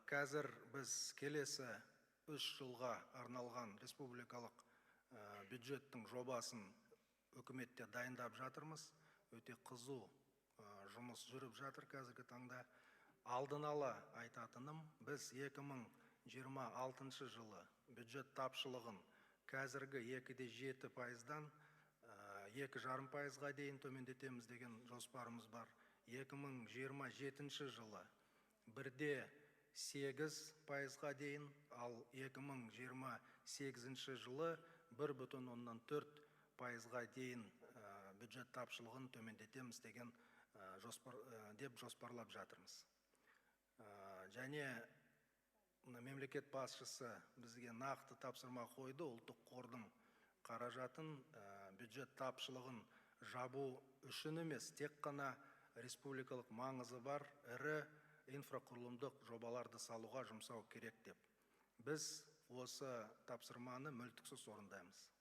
Қазір біз келесі 3 жылға арналған республикалық бюджеттің жобасын үкіметте дайындап жатырмыз. Өте қызу жұмыс жүріп жатыр қазіргі таңда. Алдын ала айтатыным, біз 2026 жылы бюджет тапшылығын қазіргі 2,7%-дан 2,5%-ға дейін төмендетеміз деген жоспарымыз бар. 2027 жылы 1,8%-ға дейін, ал 2028 жылы 1,4%-ға дейін бюджет тапшылығын төмендетеміз деген жоспар деп жоспарлап жатырмыз. Және мына мемлекет басшысы бізге нақты тапсырма қойды: ұлттық қордың қаражатын бюджет тапшылығын жабу үшін емес, тек қана республикалық маңызы бар ірі инфрақұрылымдық жобаларды салуға жұмсау керек деп. Біз осы тапсырманы мүлтіксіз орындаймыз.